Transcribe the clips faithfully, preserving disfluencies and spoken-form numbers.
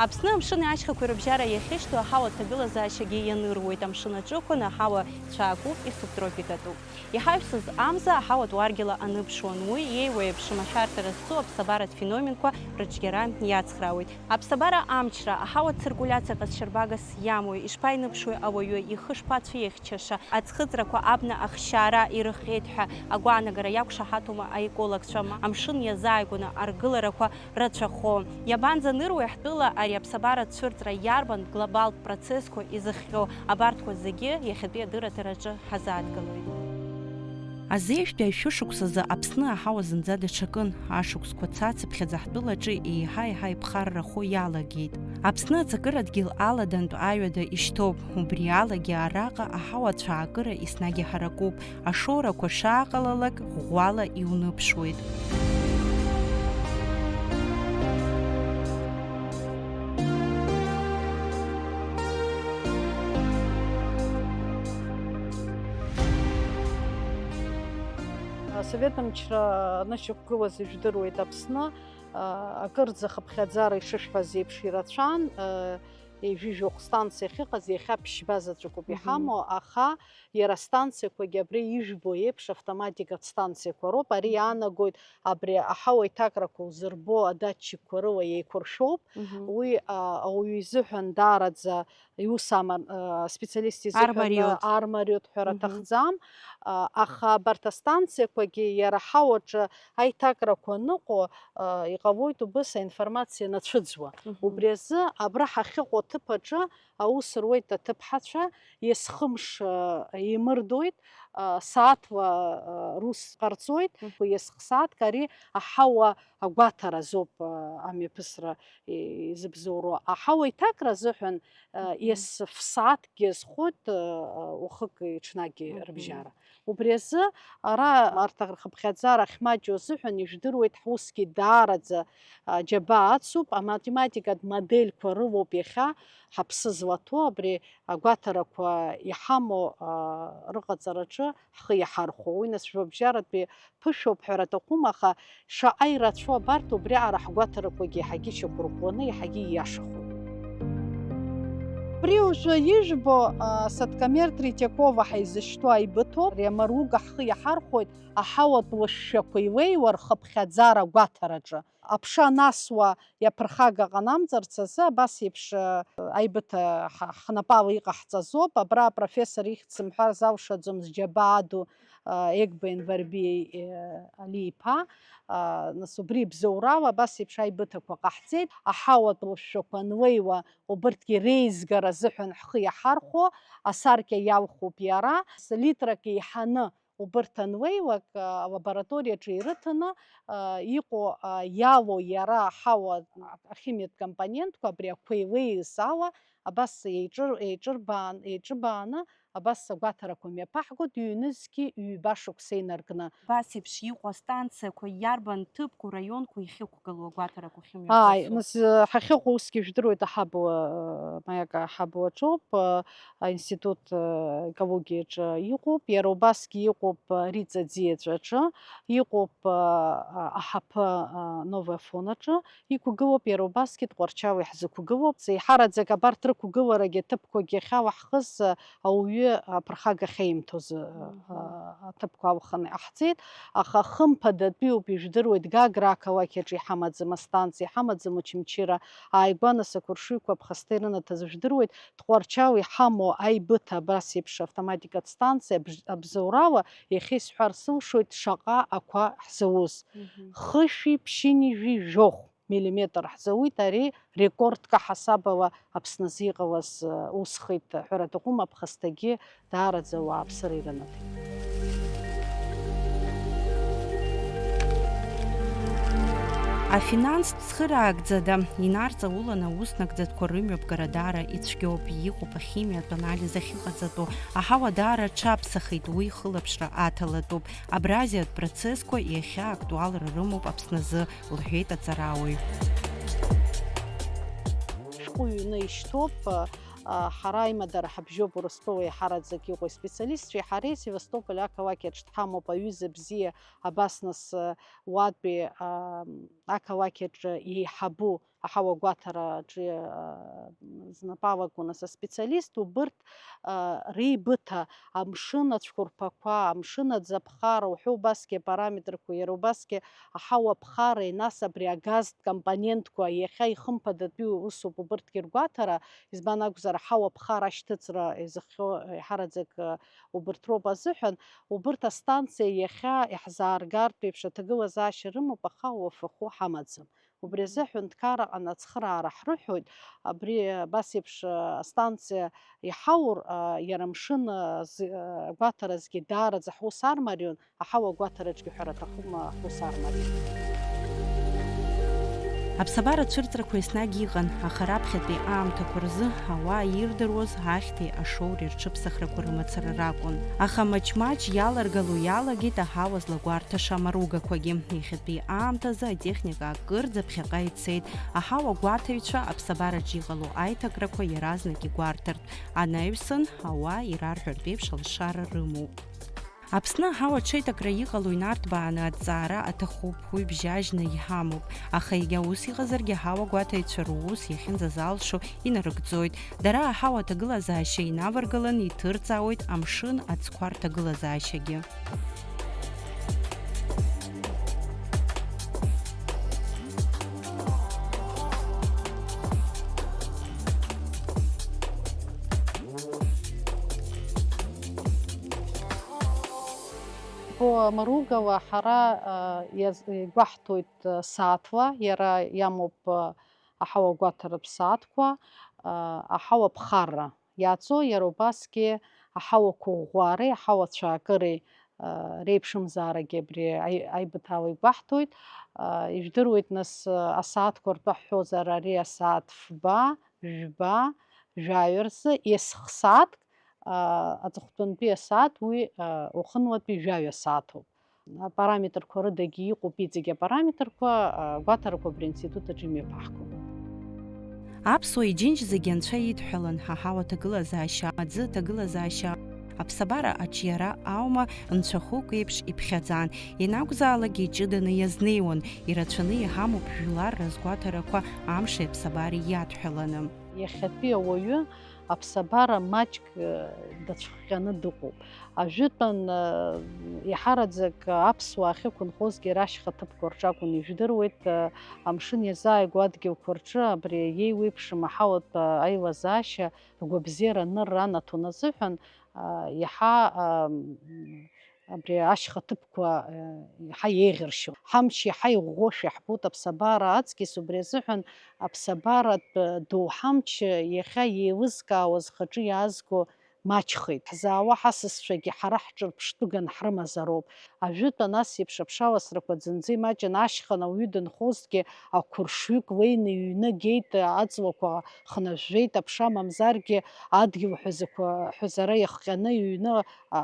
Аԥсны амшыни ашьхақәеи рыбжьара иахьышьҭоу аҳауа ҭагылазаашьагьы ианыруеит, амшын аҿықәан аҳауа цәаакуп, исубтропикатәуп. Иҳаҩсыз амза аҳауатә уаргьала аныԥшуан, уи иеиуеиԥшым ашәарҭара зцу аԥсабаратә феноменқәа рыҿиара иацхраауеит. Аԥсабара амчра, аҳауа циркулиациа ҟазшьарбагас иамои, ишԥаиныԥшуеи ауаҩы, ихы шԥацәеихьчаша, аӡхыҵрақәа абна ахшьаара ирыхҟьеит ҳәа агәаанагара иақәшаҳаҭума аекологцәа, амшын иазааигәаны аргыларақәа рацәахо. Иабанӡаныруеи ҳтәыла ари аԥсабара цәырҵра иарбан глобалтә процессқәа изыхҟьо? Абарҭқәа зегьы иахьатәи адырраҭараҿы ҳазааҭгылоит. Азеижәтәи ашәышықәсазы Аԥсны аҳауа зынӡа даҽакын. Ашықәсқәа цацыԥхьаӡа ҳтәылаҿы еиҳа-еиҳа иԥхаррахо иалагеит. Аԥсны аҵакырадгьыл аладантә аҩада ишьҭоуп. Убри алагьы араҟа аҳауа цәаакыра еснагь иҳаракуп. Ашоурақәа шааҟалалак, ӷәӷәала иуныԥшуеит. Асовет амчра анышьақәгылаз ижәдыруеит Аԥсны, акырӡа хыԥхьаӡара ишышәҳәаз еиԥш ирацәан, ҩажәи жәохә станциа ахьыҟаз, иахьа ԥшьба заҵәыкоуп Мгм. иҳамоу, аха иара астанциақәагьы абри ижәбо еиԥш автоматикатә станциақәа роуп. Ари Мгм. иаанагоит абри аҳауа иҭакрақәа узырбо адатчикқәа рыла еиқәыршәоуп. Мгм. Уи, а, ауаҩы изыҳәан даараӡа иус аман, а, специалист изыҳәан Армариот. армариот ҳәара Мгм. аҭахӡам. А, аха абарҭ астанциақәагьы иара аҳауаҿы аиҭакрақәа аныҟоу, а, иҟалоит убыс аинформациа нацәыӡуа. Мгм. Убри азы абра ҳахьыҟоу аҭыԥ аҿы аус руеит аҭыԥҳацәа, есхымш, а, еимырдоит, а, сааҭла, а, рус ҟарҵоит, Мгм. есхсааҭк ари аҳауа агәаҭара азоуп, а, амҩаԥысра, е, изыбзоуроу. Аҳауа иҭакра азыҳәан, а, Мгм. есфсааҭк иазхоит, а, уахыки ҽнаки Мгм. рыбжьара. Убри азы ара арҭ рхыԥхьаӡара ахьмаҷу азыҳәан ижәдыруеит, ҳусгьы даараӡа, а, џьабаа ацуп, аматематикатә модельқәа рылоуп иахьа ҳаԥсы злаҭоу, абри агәаҭарақәа иҳамоу, а, рыҟаҵараҿы ҳхы иаҳархәо. Уи нас жәлабжьаратәи ԥышәоуп ҳәара аҭахума, аха шаҟа ирацәоу абарҭ, убриаҟара ҳгәаҭарақәагьы иаҳагьы шьақәырӷәӷәаны, иаҳагьы ииашахоит. Абри уажәы ижәбо, а, Саткамер Третьякова ҳәа изышьҭоу аибыҭоуп. Ари амаруга ҳхы иаҳархәоит, аҳауатә лышәшәақәа илеиуа рхыԥхьаӡара агәаҭараҿы. Аԥша анасуа иаԥырхага ҟанамҵарц азы абас еиԥш, а, аибыҭа ҳа-, ҳнапала иҟаҳҵазоуп. Абра апрофессор ихьӡ сымҳәар залшаӡомызт, џьабаа ду, а, Егба Енварбиа, э, Али-иԥа. А, нас убри ибзоурала абас еиԥш аибыҭақәа ҟаҳҵеит. Аҳауатә лышәшәақәа анлеиуа, убырҭгьы реизгара азыҳәан ҳхы иаҳархәо асаркьа иалхуп иара. Литрак еиҳаны убырҭ анлеиуак, а, алабораториаҿы ирыҭаны, а, иҟоу, а, иалоу иара аҳауа ахимиатә компонентқәа абри ақәа илеиз ала абас еиҿыр-, еиҿырбаан-, еиҿыбааны абас агәаҭарақәа мҩаԥаҳгоит, ҩнызқьи ҩба шықәса инаркны. Абас еиԥш иҟоу астанциақәа иарбан ҭыԥқәоу, раионқәоу ихьықәгылоу агәаҭарақәа Ааи, ахьымҩаԥысуа? Нас, э, ҳахьыҟоу усгьы ижәдыруеит, аҳабла, э, маиак аҳабла аҿоуп, э, аинститут, э, экологиаҿы иҟоуп, иара убасгьы иҟоуп, э, Риҵа аӡиаҵәа аҿы, иҟоуп, э, аҳаԥы, э, Новый Афон аҿы иқәгылоуп, иара убасгьы Тҟәарчал иаҳзықәгылоуп. Еиҳараӡак абарҭ рықәгыларагьы аҭыԥқәагьы ахьалаҳхыз, э, ауаҩы аԥырхага ахьеимҭоз, э, Мгм. э, аҭыԥқәа алхны иҟаҳҵеит, аха хымԥадатәиуп, ижәдыруеит, Гагра ақалақь аҿы иҳамаӡам астанциа, иҳамаӡам Очамчыра ааигәа, нас ақәыршҩқәа аԥхасҭа ирынаҭаз, ижәдыруеит, Тҟәарчал иҳамоу аибыҭа абас еиԥш автоматикатә станциа абж-, абзоурала, иахьа исҳәар сылшоит шаҟа ақәа ҳзауз. Мгм. Хышәи ԥшьынҩажәи жәохә миллиметр ҳзауит, ари рекордк аҳасабала Аԥсназы иҟалаз, э, усхеит ҳәара аҭахума, аԥхасҭагьы даараӡа ауааԥсыра ирынаҭеит. Афинанстә цхыраагӡада, инарҵаулан ауснагӡатәқәа рымҩаԥгара даара ицәгьоуп, иҟоуп ахимиатә анализ ахьыҟаҵатәу, аҳауа даара аҽаԥсахит, уи хылаԥшра аҭалатәуп. Абра азиатә процессқәа иахьа актуалра рымоуп Аԥсназы, лҳәеит аҵарауаҩ. Шәҟәы ҩны ишьҭоуп, а, ҳара аимадара ҳабжьоуп Урыстәыла еиҳараӡак иҟоу аспециалистцәеи ҳареи, Севастополь ақалақь аҿы дҳамоуп, аҩыза бзиа, абас нас, а, уатәи, а, ақалақь аҿы еиҳабу Аҳауагәаҭараҿы, а, знапы авакуан аспециалист, убырҭ, а, реибыҭа, амшын ацәқәырԥақәа, амшын аӡаԥхара уҳәа, убасгьы апараметрқәа, иара убасгьы аҳауа ԥхареи, нас абри агазтә компонентқәа, иахьа ихымԥадатәиу усуп убырҭгьы ргәаҭара, избан акәзар, аҳауа ԥхара ашьҭыҵра изыхҟьо еиҳараӡак, а, убырҭ роуп азыҳәан, убырҭ астанциа иахьа иаҳзааргартә еиԥш аҭагылазаашьа рымоуп, аха уафахәы ҳамаӡам. Убри азы аҳәынҭқарраҟны ацхыраара ҳрыҳәоит. Абри абас еиԥш, а, астанциа иҳаур, а, иара амшын, а, зы-, а, агәаҭаразгьы даараӡа ҳус армарион, аҳауа агәаҭараҿгьы ҳәара аҭахума, ҳус армарион. Аԥсабара цәырҵрақәа еснагь иҟан, аха раԥхьатәи аамҭақәа рзы ауаа ирдыруаз ахьҭеи ашоуреи рҽыԥсахрақәа рымацара ракәын. Аха маҷ-маҷ иаларгало иалагеит аҳауа злагәарҭаша амаругақәагьы. Иахьатәи аамҭазы атехника акырӡа ԥхьаҟа ицеит, аҳауа гәаҭаҩцәа аԥсабараҿ иҟало аиҭакрақәа иаразнак игәарҭартә анаҩсан, ауаа ирарҳәартә еиԥш алшара рымоуп. Аԥсны аҳауа ҽеиҭакра иҟало инарҭбааны аҭҵаара аҭахуп, уи бжьажьны иҳамоуп, аха егьа ус иҟазаргьы аҳауа гәаҭаҩцәа рус иахьынӡазалшо инарыгӡоит. Дара аҳауа аҭагылазаашьа инаваргалан иҭырҵаауеит амшын аӡқәа рҭагылазаашьагьы. Бо Маругова ҳара, а, иаз-, игәаҳҭоит, а, сааҭла, иара иамоуп, а, аҳауа гәаҭаратә сааҭқәа, а, аҳауа ԥхарра иаҵоу, иара убасгьы аҳауа қәыӷәӷәареи аҳауа цәаакыреи, а, реиԥшымзаарагьы абри аи-, аибыҭала игәаҳҭоит. А, ижәдыруеит, нас, а, асааҭқәа ртәы ҳҳәозар, ари асааҭ фба, жәба, жәаҩа рзы, есх сааҭк, а, аҵыхәтәантәи асааҭ уи, а, уахынлатәи жәаҩа сааҭуп. Апараметрқәа рыдагьы иҟоуп иҵегь апараметрқәа, а, агәаҭарақәа абри аинститут аҿы имҩаԥаҳгон. Аԥсуа иџьынџь зегьы анцәа идҳәалан, аҳауа аҭагылазаашьа, аӡы аҭагылазаашьа, аԥсабара аҿиара аума нцәахәык еиԥш иԥхьаӡан, ианакәзаалакгьы иҷыданы иазнеиуан, ирацәаны иҳамоуп жәлар разгәаҭарақәа амши аԥсабареи иадҳәаланы. Иахьатәи ауаҩы аԥсабара маҷк, э, дацәхҟьаны дыҟоуп. Ажәытәан, э, еиҳараӡак аԥсуаа ахьықәынхозгьы рашьха ҭыԥқәа рҿы акәын, ижәдыруеит, э, амшын иазааигәоу адгьылқәа рҿы абри еиуеиԥшым аҳауатә, э, аилазаашьа ргәабзиара анырра анаҭон азыҳәан, а, иаҳа, а, м, абри ашьха ҭыԥқәа, а, иаҳа еиӷьаршьон. Ҳамч иаҳа иӷәӷәоушәа иаҳбоит аԥсабара аҵкьыс, убри азыҳәан аԥсабаратә, а, доуҳамч иахьа еилызкаауа зхаҿы иаазго маҷхеит. Ҳзаауа ҳасасцәагьы ҳара ҳҿырԥштәы ганҳрымазароуп. Ажәытәан ас еиԥш аԥшаласрақәа зынӡа имаҷын, ашьха ауаҩы дынхозҭгьы ақәыршҩык леины иҩны геит, аҵлақәа хнажәжәеит, аԥша мамзаргьы адгьыл ҳәазақәа, ҳәазара иахҟьаны иҩны, а,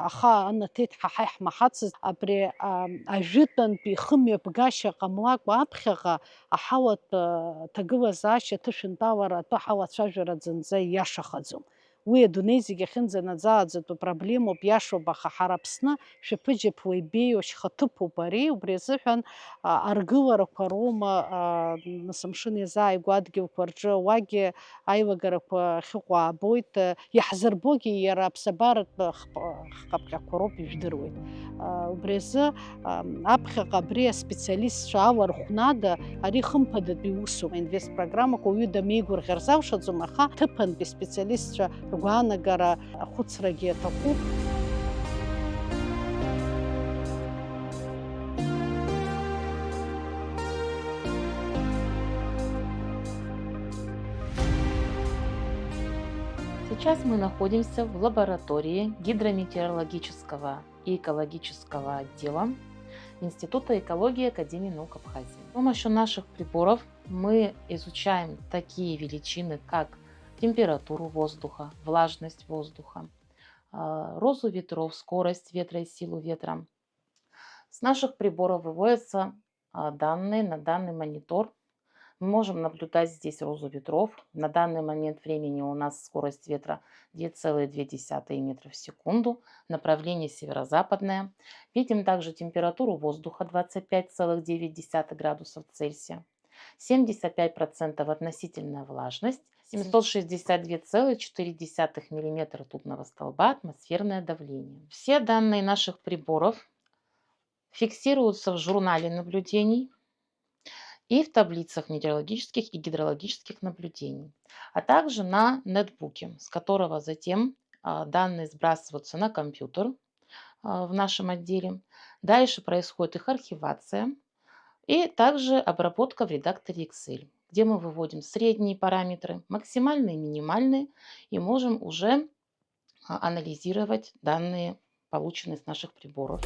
аха анаҭеит ҳа ҳаиҳмаҳацызт. Абри, а, ажәытәантәи ихымҩаԥгашьа ҟамлакәа аԥхьаҟа аҳауатә, а, ҭагылазаашьа аҭышәынтәалара атәы ҳалацәажәара зынӡа ииашахаӡом. Уи адунеи зегь ахьынӡанаӡааӡатәу проблемоуп, иашоуп, аха ҳара Аԥсны шәаԥыџьаԥла ибеиоу шьхаҭыԥуп ари, убри азыҳәан, а, аргыларақәа роума, а, нас амшын иазааигәоу адгьылқәа рҿы, уагьы аилагарақәа ахьыҟоу аабоит, а, иаҳзырбогьы иара аԥсабаратә хп-, хкаԥҟьақәа роуп, ижәдыруеит. А, убри азы, а, аԥхьаҟа абри аспециалистцәа алархәны ада, ари хымԥадатәи усуп. Аинвест программақәа уаҩы дамеигәырӷьар залшаӡом, аха ҭыԥантәи специалистцәа ргәаанагара ахәыцрагьы аҭахуп. Сейчас мы находимся в лаборатории гидрометеорологического и экологического отдела Института экологии Академии наук Абхазии. С помощью наших приборов мы изучаем такие величины, как температуру воздуха, влажность воздуха, а, розу ветров, скорость ветра и силу ветра. С наших приборов выводятся, а, данные на данный монитор. Мы можем наблюдать здесь розу ветров. На данный момент времени у нас скорость ветра две целых две десятых метра в секунду. Направление северо-западное. Видим также температуру воздуха двадцать пять целых девять десятых градусов Цельсия. Семьдесят пять процентов относительная влажность, семьсот шестьдесят две целых четыре десятых миллиметра ртутного столба атмосферное давление. Все данные наших приборов фиксируются в журнале наблюдений и в таблицах метеорологических и гидрологических наблюдений, а также на нетбуке, с которого затем а, данные сбрасываются на компьютер а, в нашем отделе. Дальше происходит их архивация и также обработка в редакторе Excel, где мы выводим средние параметры, максимальные и минимальные, и можем уже а, анализировать данные, полученные с наших приборов.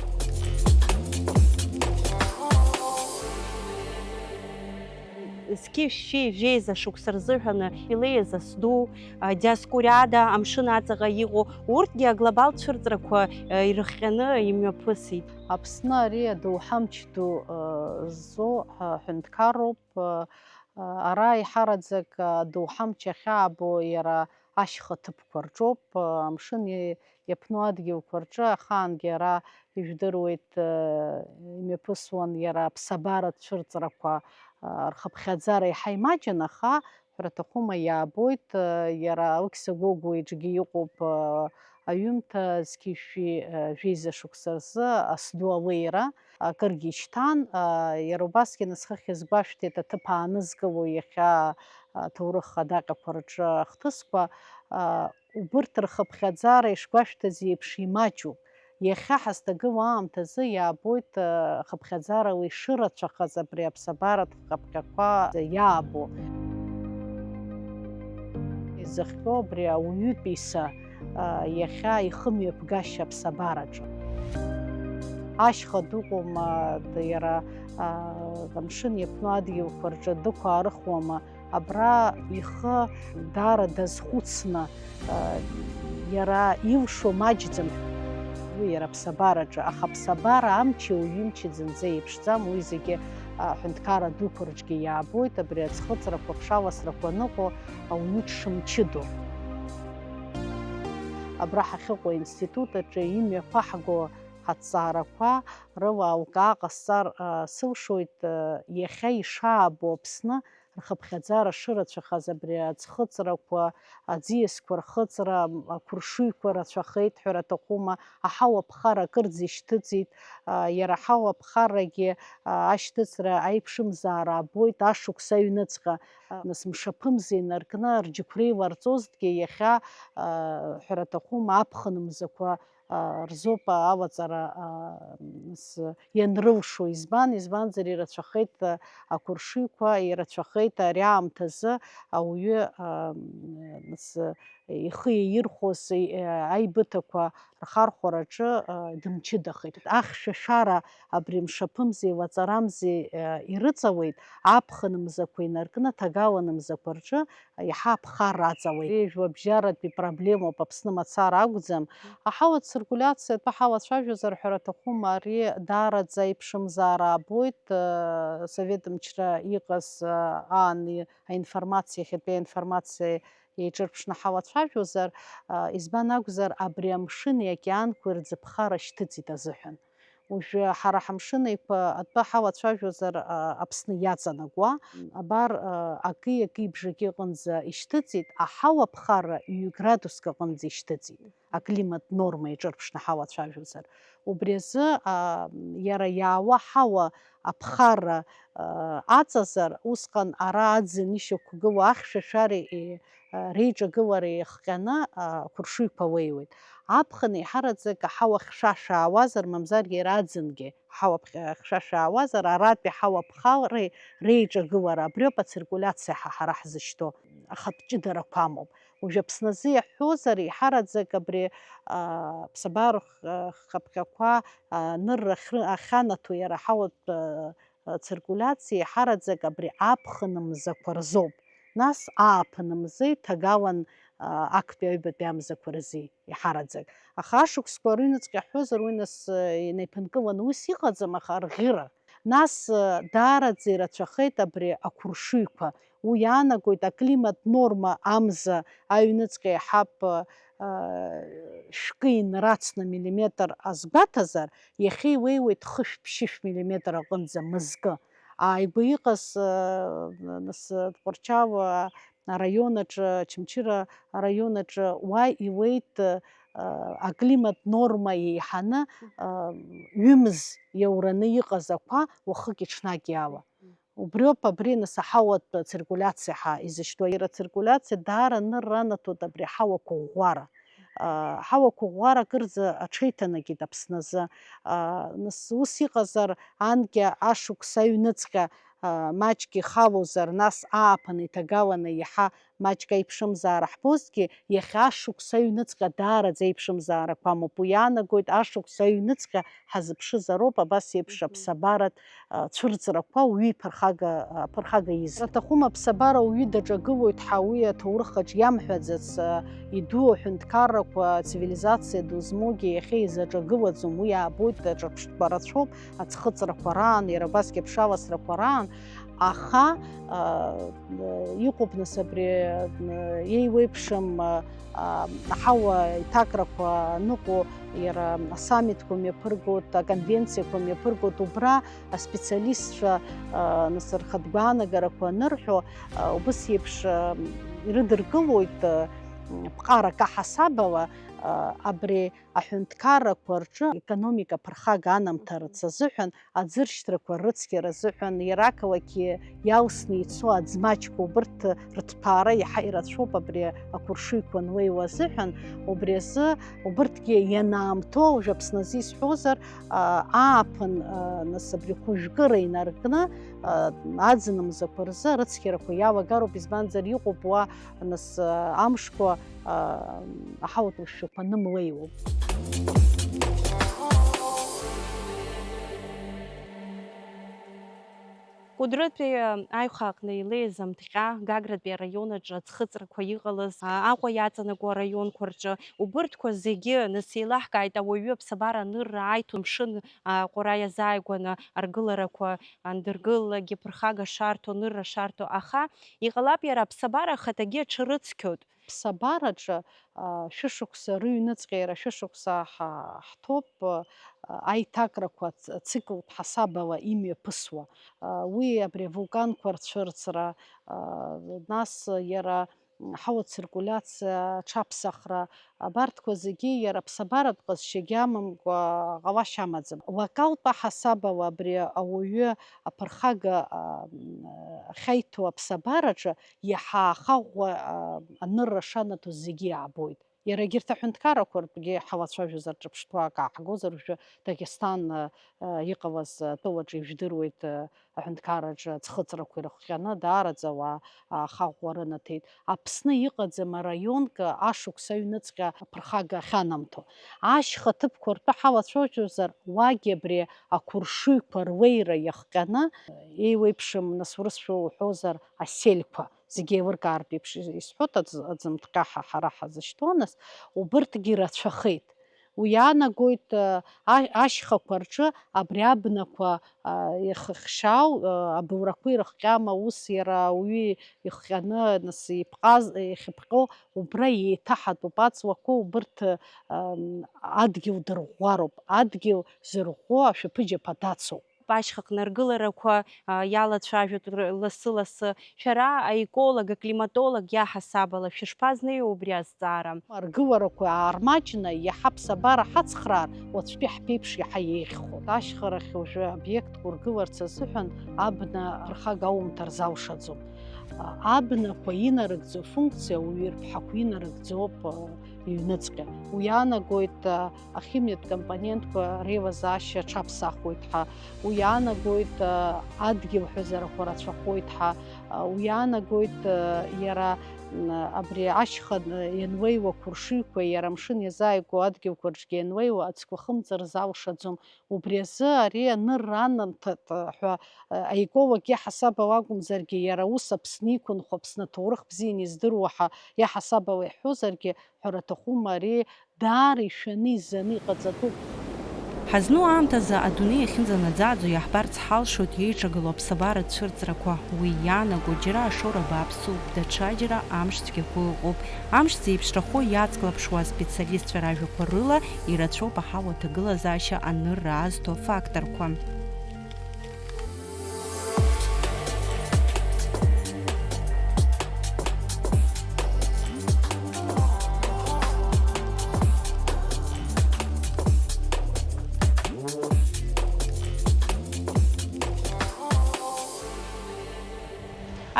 Зқьи шәшьи жәеиза шықәса рзыҳәаны илеиз асду, а, Диоскуриада, амшын аҵаҟа иҟоу, урҭгьы аглобалтә цәырҵрақәа, а, ирыхҟьаны имҩаԥысит. Аԥсны ари адоуҳамч ду, а, ззо, а, ҳәынҭқарроуп. А, а, ара еиҳараӡак, а, адоуҳамч ахьаабо иара ашьха ҭыԥқәа рҿоуп, а, амшын и-, иаԥну адгьылқәа рҿы, ахаангьы ара ижәдыруеит, э, имҩаԥысуан иара аԥсабаратә цәырҵрақәа, э, рхыԥхьаӡара еиҳа имаҷын, аха, ҳәара аҭахума, иаабоит, э, иара Окса Гогәуа иҿгьы иҟоуп, э, аҩымҭа зқьи шәи, э, жәеиза шықәса рзы асду алеира, акыргьы ишьҭан, э, иара убасгьы нас хыхь иазгәашәҭеит аҭыԥ аанызкыло иахьа, э, аҭоурых адаҟьақәа рҿы ахҭысқәа, э, Убырҭ рхыԥхьаӡара ишгәашәҭаз еиԥш имаҷуп. Иахьа ҳазҭагылоу аамҭазы иаабоит, э, хыԥхьаӡарала ишырацәахаз абри аԥсабаратә хыԥхьақәа иаабо. Изыхҟьо абри ауаҩытәыҩса, э, иахьа ихымҩаԥгашьа аԥсабараҿы. Ашьха дыҟоума, д-, иара, э, амшын иаԥну адгьылқәа рҿы дықәаарыхуама? Абра ихы даара дазхәыцны, э, иара илшо маҷӡам. Уи иара аԥсабараҿы, аха аԥсабара амчи ауаҩы имчи зынӡа еиԥшӡам, уи зегьы, э, аҳәынҭқарра дуқәа рҿгьы иаабоит, абри аӡхыҵрақәа, аԥшаласрақәа аныҟоу ауаҩы дшымчыдоу. Абра ҳахьыҟоу аинститут аҿы имҩаԥаҳго ҳаҭҵаарақәа рыла алкаа ҟасҵар, а, сылшоит, а, иахьа ишаабо Аԥсны рхыԥхьаӡара шырацәахаз абри аӡхыҵрақәа, аӡиасқәа рхыҵра, м, ақәыршыҩқәа рацәахеит ҳәара аҭахума, аҳауа ԥхара акырӡа ишьҭыҵит, а, иара аҳауа ԥхарагьы, а, ашьҭыҵра аиԥшымзаара абоит ашықәс аҩныҵҟа, а, нас мшаԥымза инаркны рџьықәреи ларҵозҭгьы иахьа, а, ҳәара аҭахума, аԥхын мзақәа а, рзоуп алаҵара, а, с-, ианрылшо. Избан, избанзар ирацәахеит, а, ақәыршыҩқәа, ирацәахеит ари аамҭазы ауаҩы, а, м, с-, ихы иаирхәоз, и-, а, аибыҭақәа рхархәараҿы, а, дымчыдахеит. Ахьшәашәара абри мшаԥымзеи лаҵарамзеи, а, ирыҵалеит, аԥхын мзақәа инаркны, ҭагалан мзақәа рҿы иаҳа аԥхарра аҵалеит. Жәлабжьаратәи проблемоуп, Аԥсны мацара акәӡам. Аҳауа циркулиациа атәы ҳалацәажәозар ҳәара аҭахума, ари даараӡа аиԥшымзаара аабоит, э, Совет мчра иҟаз, э, аан и-, аинформациа, иахьатәи аинформациа еиҿырԥшны ҳалацәажәозар, э, избан акәзар, абри амшыни океанқәеи рзы ԥхара шьҭыҵит азыҳәан. Уажәы ҳара ҳамшын еиқәа атәы ҳалацәажәозар, а, Аԥсны иаҵанакуа, абар, а, акы-акы ибжаки аҟынӡа ишьҭыҵит, аҳауа ԥхарра ҩ-градуск аҟынӡа ишьҭыҵит, аклимат норма иҿырԥшны ҳалацәажәозар. Убри азы, а, иара иаауа ҳауа аԥхарра, а, аҵазар, усҟан ара аӡын ишьақәгылоу ахьшәашәареи, а, реиҿагылара иахҟьаны, а, ақәыршыҩқәа леиуеит. Аԥхын еиҳараӡак аҳауа хьшәашәа аауазар, мамзаргьы иара аӡынгьы аҳауа ԥхьа-, хьшәашәа аауазар, аратәи аҳауа ԥхареи реиҿагылара, абриоуп ациркулиациа ҳа-, ҳара ҳзышьҭоу, ахатә ҷыдарақәа амоуп. Уажә Аԥсназы иаҳҳәозар, еиҳараӡак абри, а, ԥсабара х-, хыԥхьақәа, а, анырра ахьры-, ахьанаҭо иара аҳауатә, а, циркулиациа еиҳараӡак абри аԥхын мзақәа рзоуп. Нас ааԥын мзеи ҭагалан, а, актәи аҩбатәи амзақәа рзы еиҳараӡак. Аха ашықәсқәа рыҩныҵҟьа ҳҳәозар, уи нас, а, инеиԥынкыланы ус иҟаӡам, аха арӷьыра. Нас, а, даараӡа ирацәахеит абри ақәыршыҩқәа. Уи иаанагоит аклимат норма амза аҩныҵҟьа иҳап, а, шәкы инрацны миллиметр азгәаҭазар, иахьа илеиуеит хышә-ԥшьышә миллиметр аҟынӡа мызкы. Ааигәа иҟаз, нас, Тҟәарчал араион аҿы, Очамчыра араион аҿы уа иуеит, аклимат норма еиҳаны, ҩымз иаураны иҟаз ақәа уахыки-ҽнаки ала. Убриоуп абри, нас, аҳауатә циркулиациа ҳәа изышьҭоу. Иара ациркулиациа даара анырра анаҭоит абри аҳауа қәыӷәӷәара. Аҳауа қәыӷәӷәара акырӡа аҽеиҭанакит Аԥсны азы. Нас, ус иҟазар, анкьа ашықәс аҩныҵҟьа маҷк ихалозар, нас ааԥын иҭагаланы иаҳа маҷк аиԥшымзаара ҳбозҭгьы, иахьа ашықәс аҩныҵҟьа даараӡа аиԥшымзаарақәа амоуп. Уи иаанагоит, ашықәс аҩныҵҟьа ҳазыԥшызароуп абас еиԥш аԥсабаратә, а, цәырҵрақәа уаҩы иԥырхага, аԥырхага изҭо. Аҭахума, аԥсабара уаҩы даҿагылоит ҳәа уи аҭоурых аҿы иамҳәаӡац, а, идуу аҳәынҭқаррақәа, ацивилизациа ду змоугьы иахьа изаҿагылаӡом, уи аабоит, аҿырԥштәқәа рацәоуп, аӡхыҵрақәа раан, иара убасгьы аԥшаласрақәа раан, аха, а, иҟоуп, нас, абри, а, еиуеиԥшым, а, а, аҳауа иҭакрақәа аныҟоу, иара асаммитқәа мҩаԥыргоит, аконвенциақәа мҩаԥыргоит, убра аспециалистцәа, а, нас, рхатә гәаанагарақәа анырҳәо, а, убыс еиԥш, а, ирыдыркылоит, а, ԥҟарак аҳасабала, а, абри аҳәынҭқаррақәа рҿы економика ԥырхага анамҭарц азыҳәан, аӡыршьҭрақәа рыцқьара азыҳәан, иара ақалақь иалсны ицо аӡмаҷқәа убырҭ рыҭԥаара иаҳа ирацәоуп абри ақәыршыҩқәа анлеиуа азыҳәан. Убри азы убырҭгьы ианаамҭоу, уажә Аԥсны азы исҳәозар, а, ааԥын, а, нас, абри хәыжәкыра инаркны, а, аӡын мзақәа рзы арыцқьарақәа иалагароуп, избанзар, иҟоуп уа, нас, а, амшқәа, а, аҳауатә лшәшәақәа анымлеиуоу. Кәыдрытәи аиха аҟны илеиз амҭҟьа, Гагратәи араион аҿы аӡхыҵрақәа иҟалаз, а, Аҟәа иаҵанакуа араионқәа рҿы, убырҭқәа зегьы, нас, еилаҳкааит ауаҩы аԥсабара анырра ааиҭо, амшын, а, ҟәара иазааигәаны аргыларақәа андыргылалакгьы ԥырхага шарҭо, анырра шарҭо, аха иҟалап, иара аԥсабара ахаҭагьы аҽарыцқьоит. Ԥсабараҿы, а, шәышықәса рыҩныҵҟьа иара шәышықәса ҳа-, ҳҭоуп, а, аиҭакрақәа ц-, циклтә ҳасабала имҩаԥысуа. А, уи абри авулканқәа рцәырҵра, а, нас иара, м, ҳауа циркулиациа аҽаԥсахра, абарҭқәа зегьы иара ԥсабаратә ҟазшьагьы амамкәа ҟалашьа амаӡам. Локалтә аҳасабала абри ауаҩы аԥырхага, а, м, ахьаиҭо аԥсабараҿы иаҳа ахаӷәӷәа, а, анырра шанаҭоз зегьы иаабоит. Иара егьырҭ аҳәынҭқаррақәа ртәгьы ҳалацәажәозар, ҿырԥштәқәак ааҳгозар, уажәы Дагестан, а, а, иҟалаз атәылаҿы ижәдыруеит, а, аҳәынҭқарраҿы аӡхыҵрақәа ирыхҟьаны даараӡа ауаа, а, ахаӷәӷәа рынаҭеит. Аԥсны иҟаӡам араионк ашықәс аҩныҵҟьа аԥырхага ахьанамҭо. Ашьха ҭыԥқәа ртәы ҳалацәажәозар, уагьы абри ақәыршыҩқәа рлеира иахҟьаны, еиуеиԥшым, нас, урысшәа уҳәозар, асельқәа, зегьы еилыркаартә еиԥш исҳәоит, аӡ-, аӡымҭҟьа ҳа-, ҳара ҳазышьҭоу, нас, убырҭгьы рацәахеит. Уи иаанагоит, а, а-, ашьхақәа рҿы абри абнақәа, а, иахыхшьаау, а, абылрақәа ирыхҟьама, ус иара ауаҩы ихҟьаны, нас, иԥҟаз, иахьыԥҟьо, убра еиҭаҳатәуп аҵлақәа, убырҭ, ам, адгьыл дырӷәӷәароуп, адгьыл зырӷәӷәо ашәаԥыџьаԥ адацоуп. Ашьхаҟны аргыларақәа, а, иалацәажәоит р-, лассы-лассы. Шәара аеколог, аклиматолог иаҳасабала шәышԥазнеиуа убри азҵаара? Аргыларақәа аармаҷны, иаҳа аԥсабара ҳацхраар, уаҵәтәи ҳԥеиԥш иаҳа еиӷьхон. Ашьхарахь уажәы обиектк ургыларц азыҳәан абна архага аумҭар залшаӡом. А, абнақәа инарыгӡо функциа уаҩы ирԥҳақәа инарыгӡоуп, а, иҩныҵҟьа. Уи иаанагоит, а, ахимиатә компонентқәа реилазаашьа аҽаԥсахуеит ҳәа, уи иаанагоит, а, адгьыл ҳәазарақәа рацәахоит ҳәа, а, уи иаанагоит, а, иара, м, абри ашьха, а, ианлеиуа ақәыршыҩқәа, иара амшын иазааигәоу адгьылқәа рҿгьы ианлеиуа, аӡқәа хымҵыр залшаӡом. Убри азы ари анырра анамҭатә ҳәа, а, аеколог иаҳасабала акәымзаргьы, иара ус Аԥсны иқәынхо, Аԥсны аҭоурых бзианы издыруа ҳәа иаҳасабала иаҳҳәозаргьы, ҳәара аҭахума, ари даара ишәаны изаны иҟаҵатәуп. Ҳазну аамҭазы адунеи иахьынӡанаӡааӡо иаҳбарц ҳалшоит еиҿагылоу аԥсабаратә цәырҵрақәа. Уи иаанаго џьара ашоура бааԥсуп, даҽаџьара амш цәгьақәа ыҟоуп. Амш зеиԥшрахо иацклаԥшуа аспециалистцәа ражәақәа рыла, ирацәоуп аҳауа аҭагылазаашьа анырра аазҭо афакторқәа.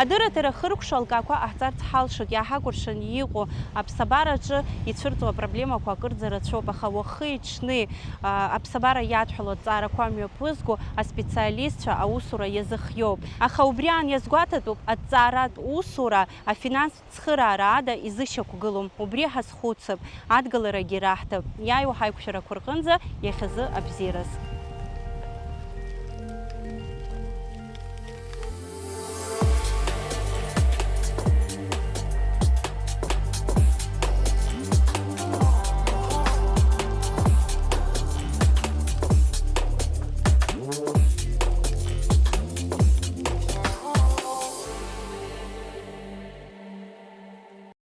Адырраҭара хыркәшо алкаақәа ҟаҳҵарц ҳалшоит, иааҳакәыршан иҟоу аԥсабараҿы ицәырҵуа апроблемақәа акырӡа рацәоуп, аха уахи-ҽни, а, аԥсабара иадҳәалоу аҭҵаарақәа мҩаԥызго аспециалистцәа аусура иазыхиоуп. Аха убри аан иазгәаҭатәуп, аҭҵааратә усура афинанстә цхыраара ада изышьақәгылом. Убри ҳазхәыцып, адгыларагьы раҳҭап, иааиуа ҳаиқәшәарақәа рҟынӡа иахьазы абзиараз.